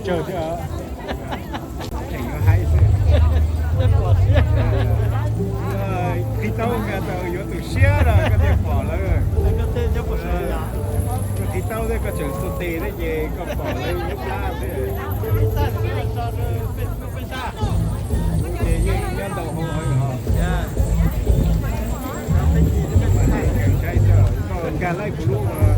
Yog thiab, tseem yuav haib xwb. Qhib taub nkag tau yuav tus siab los koj thiaj pom lawv. Koj qhib taub thiab koj tseem tuaj tes thiab ces koj pom lawv lub plab xwb. Ces yeej nyob ntau hauv hauv os. Koj nkag laij kuv lub no.